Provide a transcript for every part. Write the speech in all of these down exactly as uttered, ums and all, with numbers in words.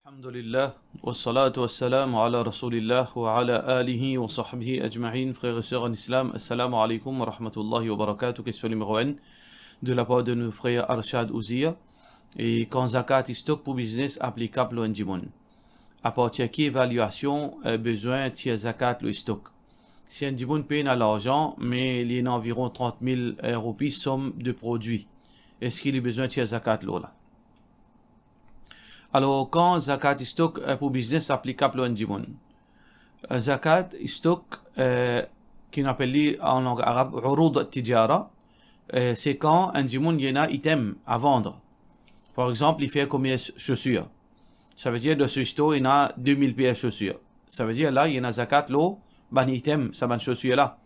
Alhamdulillah, wassalatu wassalamu ala Rasoulillah wa ala alihi wa sahbihi ajma'in. Frères et sœurs en islam, assalamu alaikum wa rahmatullahi wa barakatuh. Question numéro un de la part de nos frères Arshad Ouzia. E kan zakat stock pou biznes aplikab lor enn dimoun? Apartir ki evaliasion, eh, bizin tir zakat lor stock? Si enn dimoun pena larzan, me li ena anviron trant mil, eh, roupi som de prodwi, eski li bizin tir zakat lor la? Alor, kan zakat stock, eh, pou biznes aplikab lor enn dimoun? Eh, zakat stock, eh, ki nou apel li an lang arab uroud tijara, eh, se kan enn dimoun li ena item a vann. Par exanp, li fer komers sosir. Savedir, dan so store, ena de mil per sosir. Savedir, la, li ena zakat lor bann item, sa bann sosir la.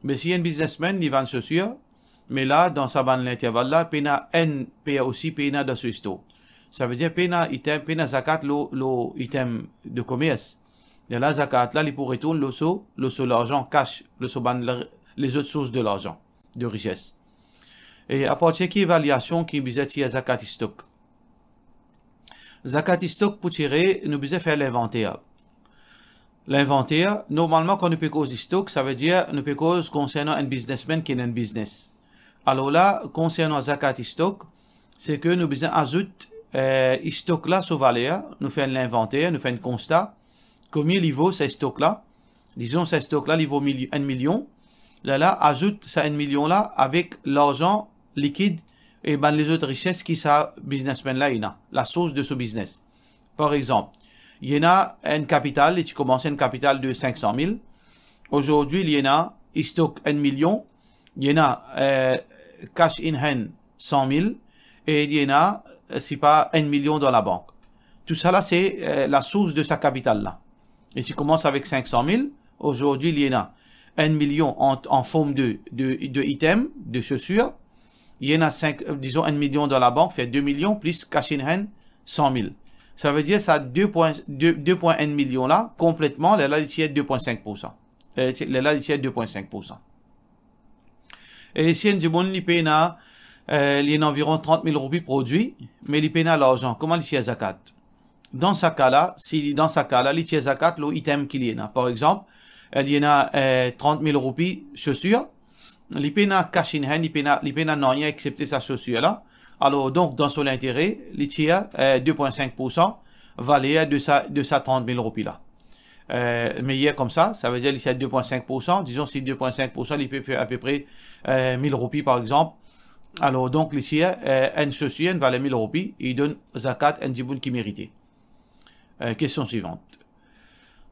Me si enn biznesmenn, li vann sosir, me la, dan sa bann linterval la, pena enn per osi pena dan so store. Savedir, pena item, pena zakat lor, lor item de komers. E la, zakat la, li pou retourn lor so, lor so larzan kas, lor so bann le-, lezot sours de larzan, de rises. E apartir ki evaliasion ki bizin tir zakat stock? Zakat stock pou tire, nou bizin fer linvanter. Linvanter, normalman, kan nou pe koz stock, savedir nou pe koz konsernan enn biznesmenn ki ena enn biznes. Alor la, konsernan zakat stock, se ke nou bizin azout, eh, stock la so valer, nou fer enn linvanter, nou fer enn konsta, konbien li vo sa stock la. Dizon, sa stock la, li vo mili-, enn milion. Lerla, azout sa enn milion la avek larzan likid e bann lezot rises ki sa biznesmenn la ena, lasours de so biznes. Par exanp, li ena enn kapital, li ti koumans enn kapital de sink san mil. Azordi, li ena stock enn milion, li ena, eh, cash in hand san mil, e li ena, eh, sipa enn milion dan labank. Tousala, se, eh, lasours de sa kapital la. Li ti koumans avek sink san mil, azordi, li ena enn milion an, an form de, de, de item, de sosir. Li ena sink, eh, dizon, enn milion dan labank, fer de milion, plis cash in hand, san mil. Savedir sa de pwin, de, de pwin enn milion la, konpletman, lerla li tir de pwin sink poursan. Eh, ti-, lerla li tir de pwin sink poursan. E si enn dimoun li pena, eh, li ena anviron trant mil roupi prodwi, me li pena larzan, kouma li tir zakat? Dan sa ka la, si li, dan sa ka la, li tir zakat lor item ki li ena. Par exanp, eh, li ena, eh, trant mil roupi sosir, li pena cash in hand, li pena, li pena nanye exsepte sa sosir la. Alor, donk, dan so lintere, li tir, eh, de pwin sink poursan valer de sa, de sa trant mil roupi la. Eh, meyer koumsa, savedir li tir de pwin sink poursan, dizon si de pwin sink poursan, li pe fer apepre, eh, mil roupi, par exanp. Alor, donk, li tir, eh, enn sosir, enn valer mil roupi, li donn zakat enn dimoun ki merite. Eh, kestion swivant.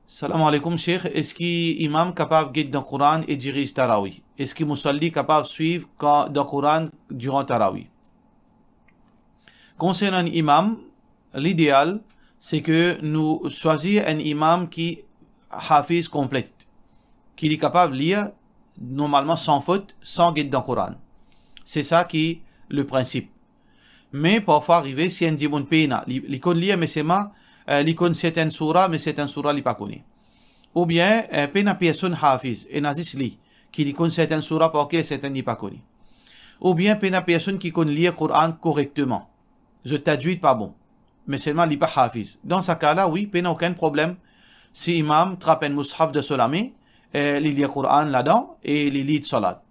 Salam aleykoum, Sheikh. Eski imam kapav get dan Koran e diriz tarawi? Eski mousalli kapav swiv kan dan Koran diran tarawi? Konsernan imam, lideal, se ke nou swazir enn imam ki hafiz konplet, ki li kapav lir normalman san fot, san get dan Koran. Se sa ki le prinsip. Me parfwa arive, si enn dimoun pena, li, li konn lir, me selman, eh, li konn sertenn soura, me sertenn soura li pa kone. Oubien, eh, pena personn hafiz, ena zis li, ki li konn sertenn soura par ker, sertenn li pa kone. Oubien pena personn ki konn lir Koran korekteman. Zot tajwid pa bon. Me selman li pa hafiz. Dan sa ka la, wi, pena okenn problem. Si imam trap enn moushaf dan so lame, eh, li lir Koran ladan e li lir salat.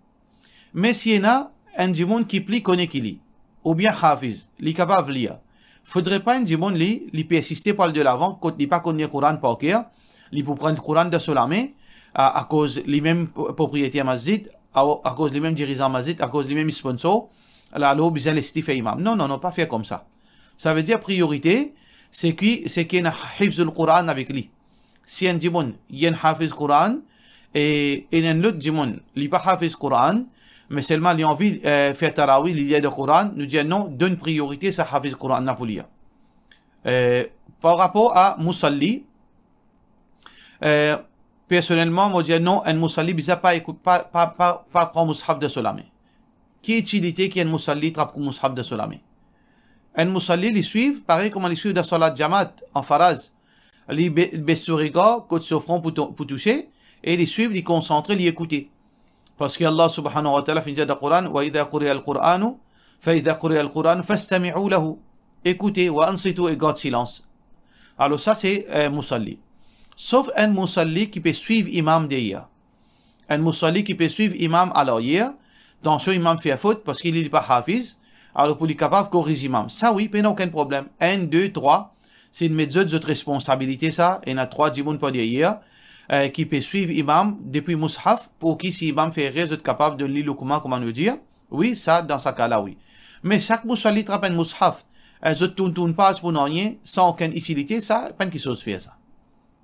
Me si ena enn dimoun ki pli kone ki li, oubien hafiz, li kapav lir, fodre pa enn dimoun li, li persiste pou al delavan kot li pa konn lir Koran par ker, li pou pran Koran dan so lame, a, akoz li mem propriyeter masjid, a, akoz li mem dirizan masjid, akoz li mem sponsor, la, alor bizin les li fer imam. Non, non, non, pa fer koumsa. Savedir priyorite, se ki, se ki ena hifzul Koran avek li. Si enn dimoun, li enn hafiz Koran, e, e enn lot dimoun, li pa hafiz Koran, me selman li anvi, eh, fer tarawi, li lir dan Koran, nou dir non, donn priyorite sa hafiz Koran la pou li. Eh, par rapor a mousalli, eh, personelman, mo dir non, enn mousalli bizin pa ekout, pa, pa, pa, pa pran moushaf dan so lame. Ki itilite ki enn mousalli trap moushaf dan so lame? Enn mousalli, li swiv, parey kouma li swiv dan salat jamaat, an faraz. Li be-, bes so regar kot so fron pou to-, pou touse, e li swiv, li konsantre, li ekoute. Parski Allah subhanahu wa ta'ala finn dir dan Koran, "Wa idha quriya al-Qur'anu, fa idha quriya al-Qur'anu fastami'u lahu." Ekoute, "wa ansitu", e gard silans. Alor sa se, eh, musalli. Sof enn musalli ki pe swiv imam deryer. Enn musalli ki pe swiv imam alaryer, tansion imam fer fot parski li, li pa hafiz, alor pou li kapav koriz imam. Sa wi, pena okenn problem. Enn, de, trwa, si nou met zot, zot responsabilite sa, ena trwa dimoun par deryer, eh, ki pe swiv imam depi mushaf, pou ki si imam fer erer, zot kapav donn li loukman, kouma nou dir. Wi, sa, dan sa ka la, wi. Me sak musalli trap enn mushaf, eh, zot tourn, tourn paz pou nanye, san okenn itilite, sa, pa enn kiksoz fer sa.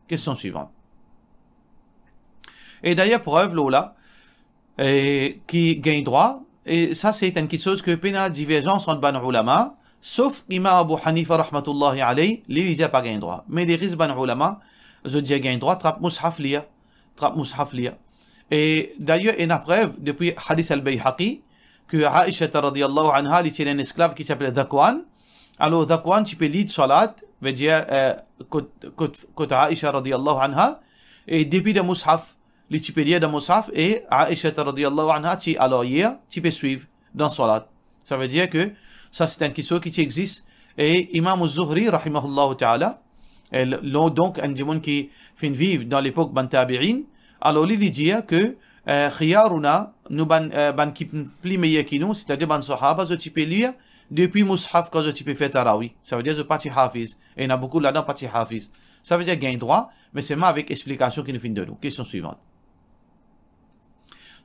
Kestion swivant. E dayer prev lor la, eh, ki gagn drwa, e sa se enn kiksoz ki pena diverzans ant bann oulama, sof Imam Abu Hanifa rahmatullahi alayh, li, li dir pa gagn drwa. Me leres bann oulama, zot dir gagn drwa, trap mushaf lir, trap mushaf lir. E dayer ena prev depi hadis Al-Bayhaqi, ki Aisha radiyallahu anha, li ti ena enn esklav ki ti apel Dhakwan. Alor Dhakwan ti pe lid swalat, vedir, eh, kot, kot, kot Aisha radiyallahu anha, e depi dan mushaf, li ti pe lir dan mushaf, e Aisha radiyallahu anha ti alaryer, ti pe swiv dan swalat. Savedir ki sa se enn kiksoz ki ti existe. E Imam Zuhri, rahimahullahu ta'ala, e l-, lo-, donk enn dimoun ki finn viv dan lepok bann tabi'in, alor li, li dir ki, eh, khiyaruna, nou bann, eh, bann ki pli meyer ki nou, setadir bann sahaba, zot ti pe lir depi mushaf kan zot ti pe fer tarawi. Savedir zot pa ti hafiz. E ena boukou ladan pa ti hafiz. Savedir gagn drwa, me selman avek explikasion ki nou finn donn ou. Kestion swivant.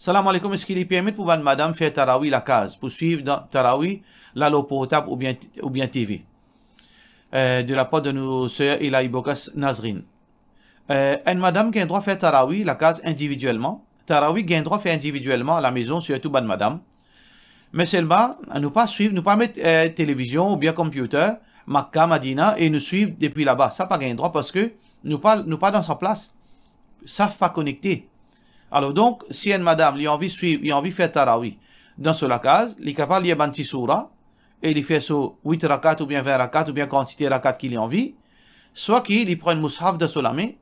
Salam aleykoum, eski li permet pou bann madam fer tarawi lakaz, pou swiv dan tarawi la lor portab oubien, oubien T V? Eh, de la par de nou ser Ilahi Bokas Nazrin. Eh, enn madam gagn drwa fer tarawi lakaz individielman. Tarawi gagn drwa fer individielman alamezon, sirtou bann madam. Me selman, nou pa swiv, nou pa met, eh, televizion oubien computer, Makka, Madina, e nou swiv depi laba. Sa pa gagn drwa parski nou pa, nou pa dan sa plas. Saf pa konekte. Alor donk, si enn madam, li anvi swiv, li anvi fer tarawi dan so lakaz, li kapav lir bann ti soura, e li fer so wit rakat oubien vin rakat oubien kantite rakat ki li anvi, swa ki li pran mushaf dan so lame,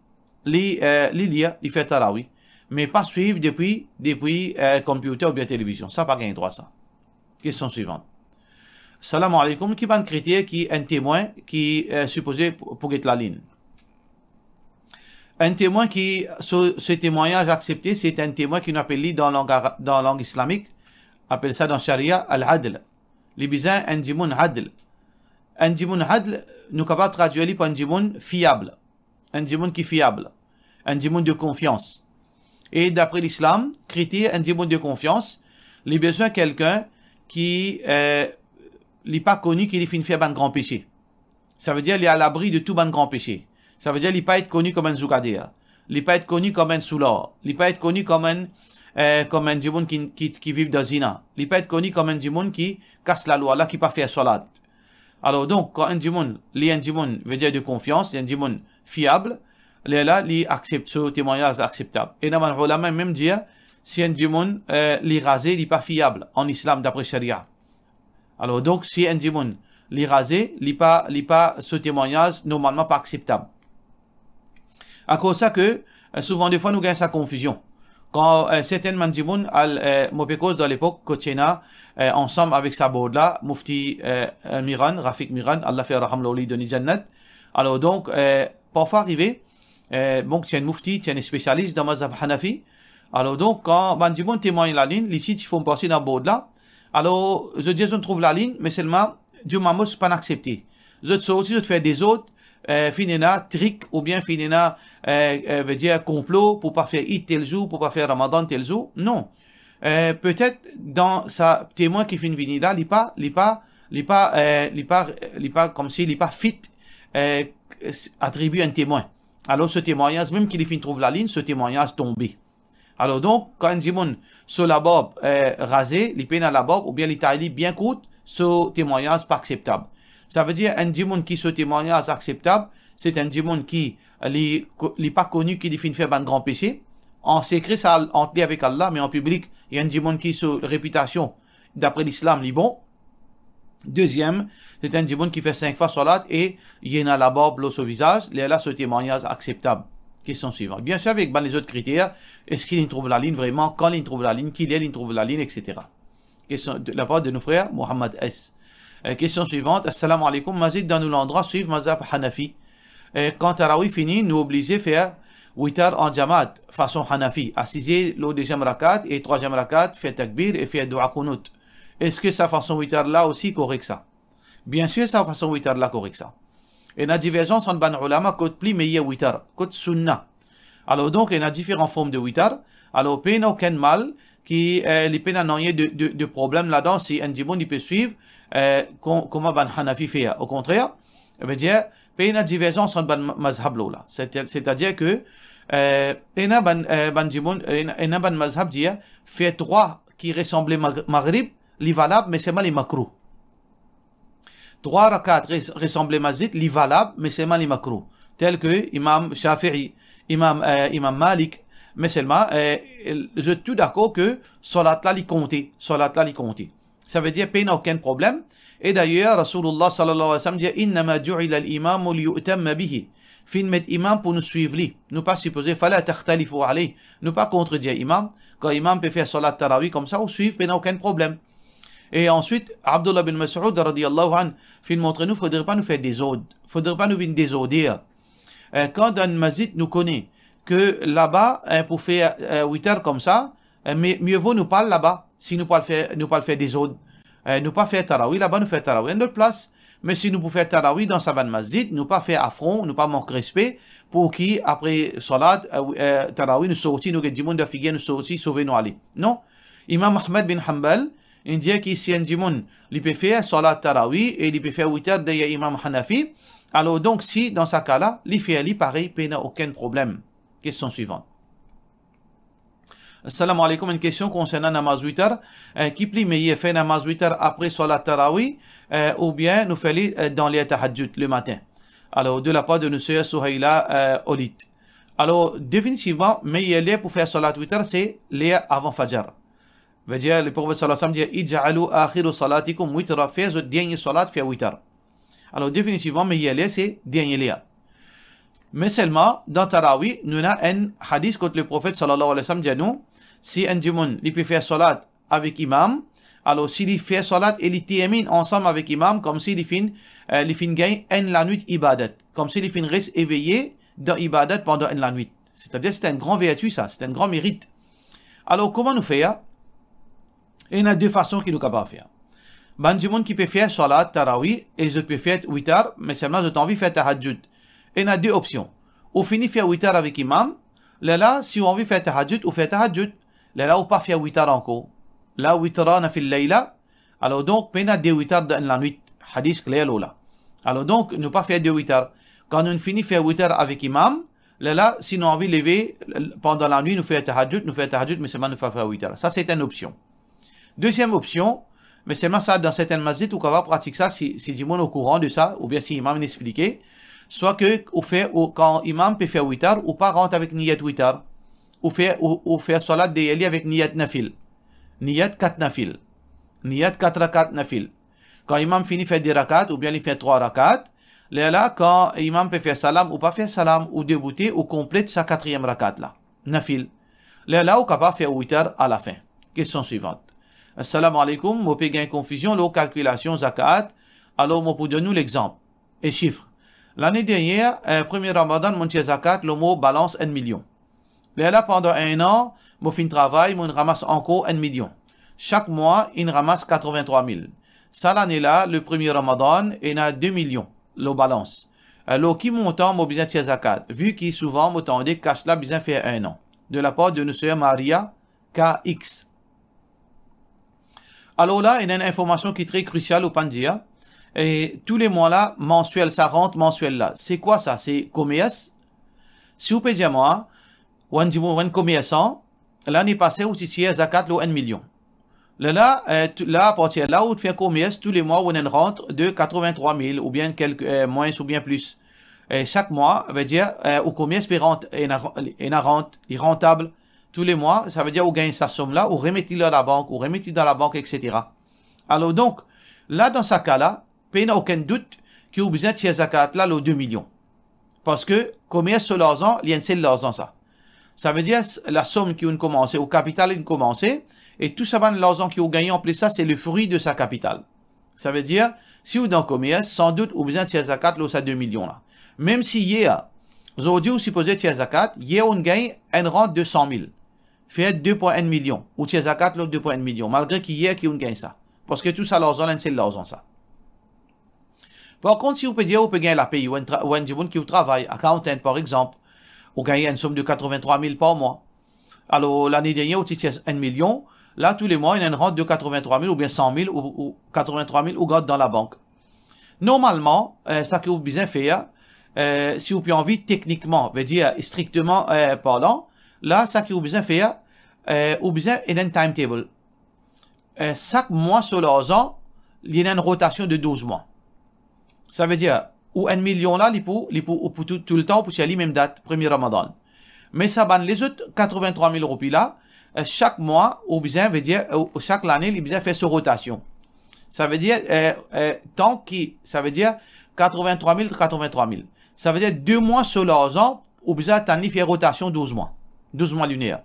li, eh, li lir, li fer tarawi. Me pa swiv depi, depi, eh, computer oubien televizion. Sa pa gagn drwa sa. Kestion swivant. Salam aleykoum, ki bann kriter ki enn temwin ki, eh, sipoze pou, pou get lalinn? Enn temwin ki, so, so temwagnaz aksepte, se enn temwin ki nou apel li dan lang ara-, dan lang islamik, apel sa dan sharia al-adl. Li bizin enn dimoun adl. Enn dimoun adl, nou kapav tradwir li par enn dimoun fiab. Enn dimoun ki fiab, enn dimoun de konfians. E dapre lislam, kriter enn dimoun de konfians, li bizin kelkenn ki, eh, li pa koni ki li finn fer bann gran pese. Savedir li alabri de tou bann gran pese. Savedir li pa et koni kouma enn zougader. Li pa et koni kouma enn soular. Li pa et koni kouma enn, eh, kouma enn dimoun ki, ki, ki viv dan zina. Li pa et koni kouma enn dimoun ki kas lalwa la, ki pa fer swalat. Alor donk, kan enn dimoun, li enn dimoun, vedir de konfians, li enn dimoun fiab, lerla li aksepte, so temwagnaz akseptab. Ena bann oulama mem dir, si enn dimoun, eh, li raze, li pa fiab an islam dapre sharia. Alor donk, si enn dimoun li raze, li pa, li pa, so temwagnaz normalman pa akseptab. Akoz sa ki, eh, souvan defwa nou gagn sa konfizion. Kan, eh, sertin bann dimoun al, eh, mo pe koz dan lepok kot ti ena, eh, ansam avek sa board la, mufti, eh, eh, Miran, Rafik Miran, Allah fer raham lor li, donn li jannat. Alor donk, eh, parfwa arive, eh, bon, ti enn mufti, ti enn spesialis dan mazhab Hanafi. Alor donk, kan bann dimoun temwagn lalinn, li si ti form parti dan board la. Alor, zot dir zot trouv lalinn, me selman, Juma Mosque pa'nn aksepte. Zot sorti, zot fer dezord, eh, finn ena trik oubien finn ena, eh, eh, vedir konplo pou pa fer Eid tel zour, pou pa fer Ramadan tel zour. Non. Eh, petet dan sa temwin ki finn vini la, li pa, li pa, li pa, eh, li pa, li pa, koumsi li pa fit, eh, atribie enn temwin. Alor, so temwagnaz, mem ki li finn trouv lalinn, so temwagnaz tonbe. Alor donk, kan enn dimoun so labarb, eh, raze, li pena labarb, oubien li tay li bien kourt, so temwagnaz pa akseptab. Savedir enn dimoun ki so temwagnaz akseptab, se enn dimoun ki, eh, li ko-, li pa koni ki li finn fer bann gran pese, an sekre sa al-, ant li avek Allah, me an piblik, li enn dimoun ki so repitasion, dapre lislam, li bon. Deziem, se enn dimoun ki fer sink fwa swalat e li ena labarb lor so vizaz, lerla so temwagnaz akseptab. Kestion swivan. Biensir, avek bann lezot kriter, eski li trouv lalinn vreman, kan li trouv lalinn, kiler li trouv lalinn, etsetera. Kestion de la par de nou frer Mohammad S. Eh, kestion swivan, Assalamu alaikum, Mazid, dan nou landrwa swiv mazhab Hanafi. E kan tarawi fini, nou oblize fer witar an jamaat, fason Hanafi, asize lor deziem rakaat e trwaziem rakaat, fer takbir e fer dua kounout. Eski sa fason witar la osi korek sa? Biensir, sa fason witar la korek sa. Ena diverzans ant bann ulama kot pli meyer witar, kot sunna. Alor donk, ena diferan form de witar. Alor, pena okenn mal ki, eh, li pena nanye de, de, de problem ladan si enn dimoun li pe swiv, eh, ko-, kouma bann Hanafi fer. Okontrer, vedir, pena diverzans ant bann ma-, mazhab lor la. Sete-, setadir ke, eh, ena bann, eh, bann dimoun, ena, ena bann mazhab dir, fer trwa ki resanble Mag-, Maghrib, li valab, me selman li makrouh. Trwa rakaat res-, resanble masjid, li valab, me selman li makrouh. Tel ke Imam Shafi'i, Imam, eh, Imam Malik, me selman, eh, zot tou dakor ke salat la li konte, salat la li konte. Savedir, pena okenn problem. E dayer, Rasoulullah sallallahu alayhi wa sallam dir, "Innama ju'ila al-imamu liyu'tamma bihi." Finn met imam pou nou swiv li. Nou pa sipoze, fala takhtalifu alayh. Nou pa kontredir imam. Kan imam pe fer salat tarawi koumsa, ou swiv, pena okenn problem. E answit, Abdullah bin Mas'ud, radiyallahu anhu, finn montre nou, fodre pa nou fer dezord. Fodre pa nou vinn dezorder. Eh, kan dan enn masjid nou kone ke laba, eh, pou fer, eh, witar koumsa, eh, mie, mie vo nou pa al laba, si nou pou al fer, nou pou al fer dezord. Eh, nou pa fer tarawi laba, nou fer tarawi enn lot plas. Me si nou pou fer tarawi dan sa bann masjid, nou pa fer afron, nou pa mank respe, pou ki apre salat, eh, wi, eh, tarawi, nou sorti, nou get dimoun dan figir, nou sorti, sove, nou ale. Non. Imam Ahmad bin Hanbal, inn dir ki si enn dimoun, li pe fer salat tarawi e li pe fer witar deryer Imam Hanafi, alor donk si, dan sa ka la, li fer li parey, pena okenn problem. Kestion swivan. Assalamu alaykum, enn kestion konsernan namaz witar, eh, ki pli meyer, fer namaz witar apre salat tarawi, eh, oubien nou fer li, eh, dan ler tahajjud, lematin? Alor, de la par de nou ser Souhaila, eh, Olit. Alor, definitivman, meyer ler pou fer salat witar, se ler avan fajar. Vedir, le Profet sallallahu alayhi wa sallam dir, "Ij'alu akhira salatikum witra", fer zot dernie salat, fer witar. Alor, definitivman, meyer ler, se dernie ler. Me selman, dan tarawi, nou ena enn hadis kot le Profet sallallahu alayhi wa sallam dir nou, si enn dimoun, li pe fer salat avek imam, alor si li fer salat e li terminn ansam avek imam, koumsi li finn, eh, li finn gagn enn lanwit ibadat, koumsi li finn res eveye dan ibadat pandan enn lanwit. Setadir, se enn gran verti sa, se enn gran merit. Alor, kouma nou fer? Ena de fason ki nou kapav fer. Bann dimoun ki pe fer salat tarawi e zot pe fer witar, me selman zot anvi fer tahajjud. Ena de opsion. Ou fini fer witar avek imam, lerla, si ou anvi fer tahajjud, ou fer tahajjud. Lerla, ou pa fer witar ankor. La witrana fil layla. Alor donk, pena de witar dan enn lanwit. Hadis kler lor la. Alor donk, nou pa fer de witar. Kan nou fini fer witar avek imam, lerla, si nou anvi leve, l-, pandan lanwit, nou fer tahajjud, nou fer tahajjud, me selman nou pa fer witar. Sa, se enn opsion. Deziem opsion, me selman sa, dan sertenn masjid, ou kapav pratik sa, si, si dimoun okouran de sa, oubien si imam inn explike, swa ke ou fer, ou, kan imam pe fer witar, ou pa rant avek niyat witar, ou fer, ou, ou fer salat deryer li avek niyat nafil. Niyat kat nafil. Niyat kat rakaat nafil. Kan imam fini fer de rakaat, oubien li fer trwa rakaat, lerla, kan imam pe fer salam, ou pa fer salam, ou deboute, ou konplet sa katriem rakaat la. Nafil. Lerla, ou kapav fer witar alafin. Kestion swivan. Assalamu alaykum, mo pe gagn konfizion lor kalkilasion zakat, alor mo pou donn ou lexanp e sif. Lane dernie, eh, premie Ramadan, mo tir zakat lor mo balans enn milion. Lerla pandan enn an, mo finn travay, mo ramas ankor enn milion. Sak mwa, inn ramas katrevin-trwa mil. Sa lane la, le premie Ramadan, ena de milion lor balans. Alor, ki montan mo bizin tir zakat, vi ki souvan mo tande kas la bizin fer enn an? De la par de nou ser Maria K X. Alor la, ena enn informasion ki tre krisial ou pa'nn dir, e tou le mwa la, mansiel, sa rant mansiel la. Se kwa sa? Se komers? Si ou pe dir mwa, ou enn dimoun, ou enn komersan, lane pase ou ti tir zakat lor enn milion. Lerla, eh, tou, la, apartir la, ou fer komers, tou le mwa, ou ena enn rant de katrevin-trwa mil, oubien kelke, eh, mwins oubien plis. Eh, sak mwa, vedir, eh, ou komers pe rant, ena, ena rant, li rantab. Tou le mwa, savedir ou gagn sa som la, ou remet li dan labank, ou remet li dan labank, et cetera. Alor donk, la, dan sa ka la, pena okenn dout ki ou bizin tir zakat la lor de milion. Parski komers so larzan, li enn sel larzan sa. Savedir, s-, lasom ki ou'nn koumanse, ou kapital inn koumanse, e tou sa bann larzan ki ou gagne anplis sa, se le fri de sa kapital. Savedir, si ou dan komers, san dout ou bizin tir zakat lor sa de milion la. Mem si yer, zordi ou sipoze tir zakat, yer ou'nn gagn enn rant de san mil, fer de pwin enn milion, ou tir zakat lor de pwin enn milion, malgre ki yer ki ou'nn gagn sa, parski tou sa larzan, enn sel larzan sa. Par kont, si ou pe dir ou pe gagn lapey, ou enn tra-, ou enn dimoun ki ou travay, accountant par exanp, ou gagn enn som de katrevintrwa mil par mwa. Alor, lane dernie, ou ti tir enn milion, la, toulemwa, ena enn rant de katrevintrwa mil oubien san mil ou, ou katrevintrwa mil ou gard dan labank. Normalman, eh, sa ki ou bizin fer, eh, si ou pe anvi teknikman, vedir strikteman, eh, parlan, la, sa ki ou bizin fer, eh, ou bizin ena enn timetable. Eh, sak mwa so larzan, li ena enn rotasion de douz mwa. Savedir, ou enn milion la, li pou, li pou, ou pou tou, toultan, ou pou tir li mem dat, premie Ramadan. Me sa bann lezot katrevintrwa mil roupi la, eh, sak mwa, ou bizin, vedir, eh, ou, sak lane, li bizin fer so rotasion. Savedir, eh, eh, tan ki, savedir, katrevintrwa mil, katrevintrwa mil. Savedir, de mwa so larzan, ou bizin atann li fer rotasion douz mwa. Douz mwa liner.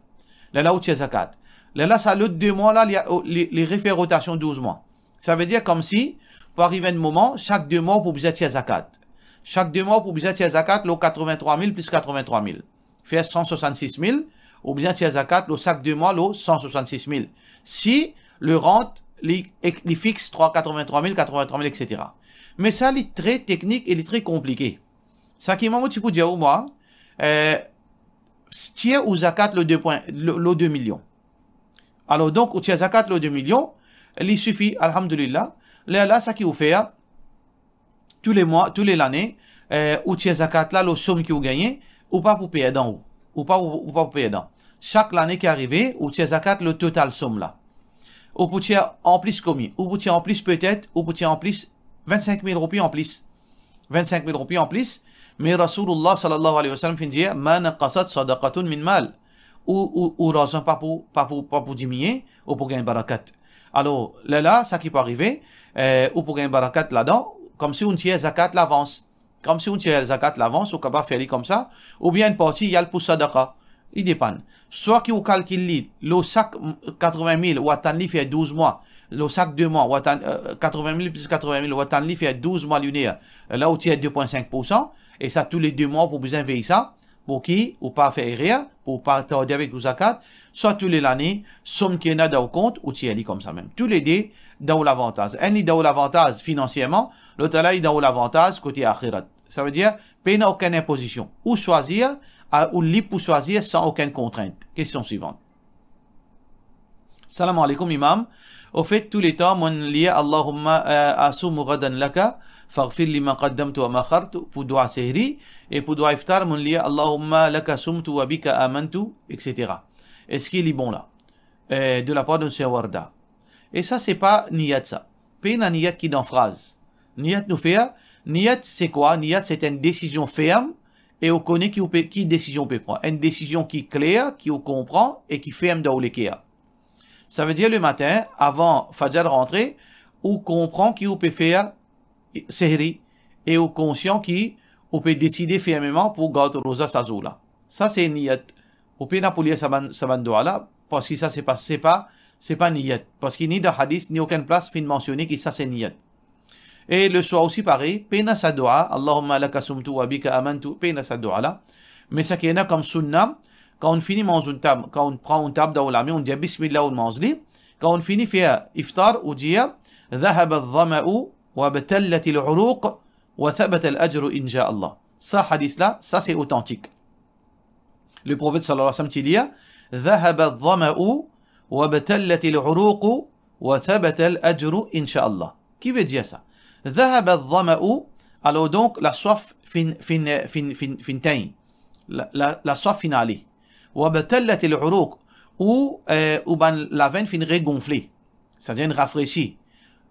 Lerla ou tir zakat. Lerla sa lot de mwa la, li, li, li refer rotasion douz mwa. Savedir, komsi, pou ariv enn moman, sak de mwa ou pou bizin tir zakat. Sak de mwa ou pou bizin tir zakat lor katrevintrwa mil plis katrevintrwa mil. Fer san swasannsis mil, ou bizin tir zakat lor sak de mwa lor san swasannsis mil. Si le rant, li, li fix trwa, katrevintrwa mil, katrevintrwa mil, etsetera. Me sa, li tre teknik e li tre konplike. Sa ki mwa, mo ti pou dir ou mwa, eh, tir ou zakat lor de pwin, lor, lor de milion. Alor, donk, ou tir zakat lor de milion, li sifi, alhamdulillah. Lerla, sa ki ou fer, tou le mwa, tou le lane, eh, ou tir zakat la, lor som ki ou gagne, ou pa pou perdan ou. Ou pa, ou, ou pa pou perdan. Sak lane ki arive, ou tir zakat lor total som la. Ou pou tir anplis komie, ou pou tir anplis petet, ou pou tir anplis vennsink mil roupi anplis. Vennsink mil roupi anplis, me Rasoulillah sallallahu alayhi wa sallam finn dir, "Ma naqasat sadaqatun min mal." Ou, ou, ou larzan pa pou, pa pou, pa pou diminie, ou pou gagn barakat. Alor, lerla, sa ki pou arive, eh, ou pou gagn barakat ladan, komsi ou tir zakat lavans. Komsi ou tir zakat lavans, ou kapav fer li koumsa, oubien enn parti, li al pou sadaqa. Li depann. Swa ki ou kalkil li, lor sak, mm, katrevinmil, ou atann li fer douz mwa, lor sak de mwa, ou atann, eh, katrevinmil plis katrevinmil, ou atann li fer douz mwa liner, la ou tir de pwin sink poursan, e sa tou le de mwa ou pou bizin vey sa, pou ki ou pa fer erer, pou pa tarde avek ou zakat, swa tou le lane, som ki ena dan ou kont, ou tir li koumsa mem. Tou le de dan ou lavantaz. Enn li dan ou lavantaz finansierman, lot la li dan ou lavantaz kote axirat. Savedir, pena okenn inpozision. Ou swazir, a, ou lib pou swazir san okenn kontrint. Kestion swivant. Salam aleykoum, Imam. Ofet, touletan, monn lir Allahumma, eh, asumu ghadan laka, faghfir li ma qaddamtu wa ma akhartu, pou dwa sehri, e pou dwa iftar, monn lir Allahumma laka sumtu wa bika amantu, etsetera. Eski li bon la? Eh, de lapar de Sir Warda. E sa, se pa niyat sa. Pena niyat ki dan fraz. Niyat nou fer, niyat se kwa? Niyat se enn desizion ferm e ou kone ki ou pe, ki desizion ou pe pran. Enn desizion ki kler, ki ou konpran e ki ferm dan ou leker. Savedir lematin, avan Fajr rantre, ou konpran ki ou pe fer sehri e ou konsian ki ou pe deside fermeman pou gard roza sa zour la. Sa se niyat. Ou pena pou lir sa bann, sa bann dwa la, parski sa se pa, se pa, se pa niyat. Parski ni dan hadis, ni okenn plas finn mansione ki sa se niyat. E leswar osi parey, pena sa dwa, Allahumma laka sumtu wa bika amantu, pena sa dwa la. Me sa ki ena kom sunna, kan ou fini manz ou tab, kan ou pran ou tab dan ou lame, ou dir bismillah, ou manz li. Kan ou fini fer iftar, ou dir, "Dhahaba adh-dhama'u wabtallatil uruq wa thabata al-ajru insha Allah." Sa hadis la, sa se otantik. Le Profet sallallahu alayhi wa sallam ti dir, "Dhahaba adh-dhama'u wabtallatil uruq wa thabata al-ajru insha Allah." Ki vedir sa? Dhahaba adh-dhama'u, alor donk, laswaf finn, finn, finn, finn, finn tegn. La, la, laswaf finn ale. Wabtallatil uruq, ou, eh, ou bann lavenn finn regonfle. Savedir rafresi.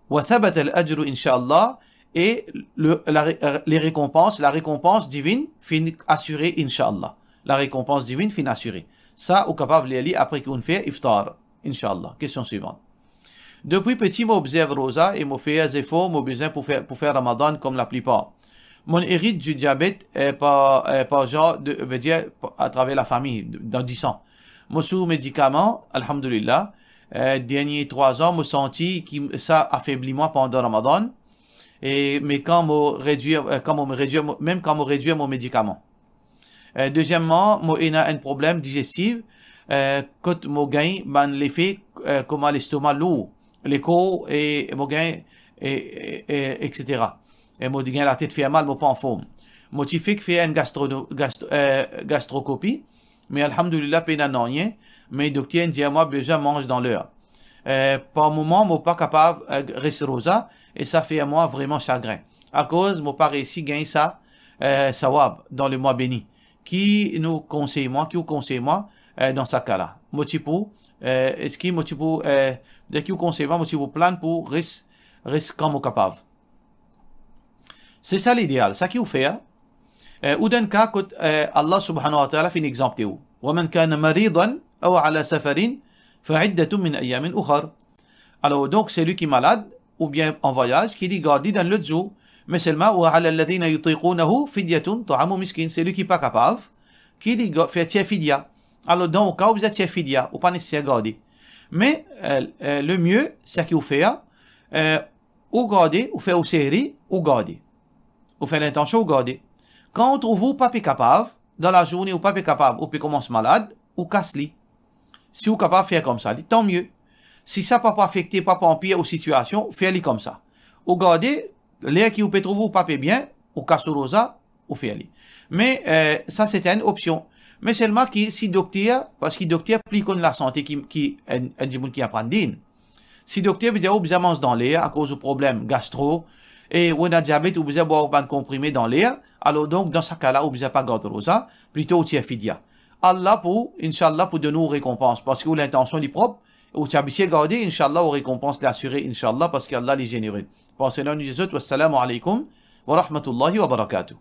Wa thabata al-ajru insha Allah, e le, la re-, euh, les récompenses, la récompense divine finn asire, insha Allah. La récompense divine finn asire. Sa, ou kapav lir li apre ki ou'nn fer iftar, insha Allah. Kestion swivant. Depi piti, mo obzerv roza e mo fer zefor mo bizin pou fer, pou fer Ramadan kom laplipar. Monn erit diabet, eh, par, eh, par genre de, vedir, atraver lafami, dan disan. Mo sou medikaman, alhamdulillah. Eh, dernie trwa an, mo santi ki sa afebli mwa pandan Ramadan. E, me kan mo redwir, eh, kan mo redwir, mo, mem kan mo redwir mo medikaman. Eh, dezieman, mo ena enn problem dizestif, eh, kot mo gagn bann lefe, eh, kouma lestoma lour, lekor, e mo gagn, e, e, e, etsetera. E mo gagn latet fermal, mo pa anform. Mo ti fek fer enn gastro-, gastro-, eh, gastroskopi, me alhamdulillah, pena nanye, me dokter inn dir mwa bizin manz dan ler. Eh, par moman, mo pa kapav, eh, res roza, e sa fer mwa vreman sagrin, akoz mo pa reysi gagn sa, eh, sawab dan lemwa beni. Ki nou konsey mwa, ki ou konsey mwa, eh, dan sa ka la? Mo ti pou, eh, eski mo ti pou, eh, de ki ou konsey mwa, mo ti pou plann pou res, res kan mo kapav. Se sa lideal, sa ki ou fer, eh, ou dan enn ka kot, eh, Allah subhanahu wa ta'ala finn egzanpte ou. "Wa man kana maridan aw ala safarin fa iddatun min ayamin ukhar." Alor, donk, selwi ki malad oubien an vwayaz, ki li gard li dan lot zour, me selman, "Wa ala alladhina yutiqunahu fidyatun ta'amu miskin." Selwi ki pa kapav, ki li ga-, fer tir fidya. Alor, dan ou ka, ou bizin tir fidya, ou pa neseser garde. Me, eh, eh, lemie, sa ki ou fer, eh, ou garde, ou fer ou sehri, ou garde. Ou fer lintansion, ou garde. Kan ou trouv ou pa pe kapav, dan lazourne ou pa pe kapav, ou pe koumans malad, ou kas li. Si ou kapav fer koumsa, li tanmie. Si sa pa pou afekte, pa pou anpir ou sitiasion, fer li koumsa. Ou garde, ler ki ou pe trouv ou pa pe bien, ou kas ou roza, ou fer li. Me, eh, sa se enn opsion. Me selman ki si dokter, parski dokter pli konn lasante ki, ki enn, enn dimoun ki aprann dinn. Si dokter pe dir ou bizin manz dan ler akoz ou problem gastro, e ou ena diabet, ou bizin bwar ou bann konprime dan ler, alor donk, dan sa ka la, ou bizin pa gard roza, plito ou tir fidya. Allah pou, inshallah, pou donn ou rekonpans, parski ou lintansion li prop, ou ti abitie garde, inshallah, ou rekonpans li asire, inshallah, parski Allah li zenere. Pran swin zot, wassalamu alaikum wa rahmatullahi wa barakatuh.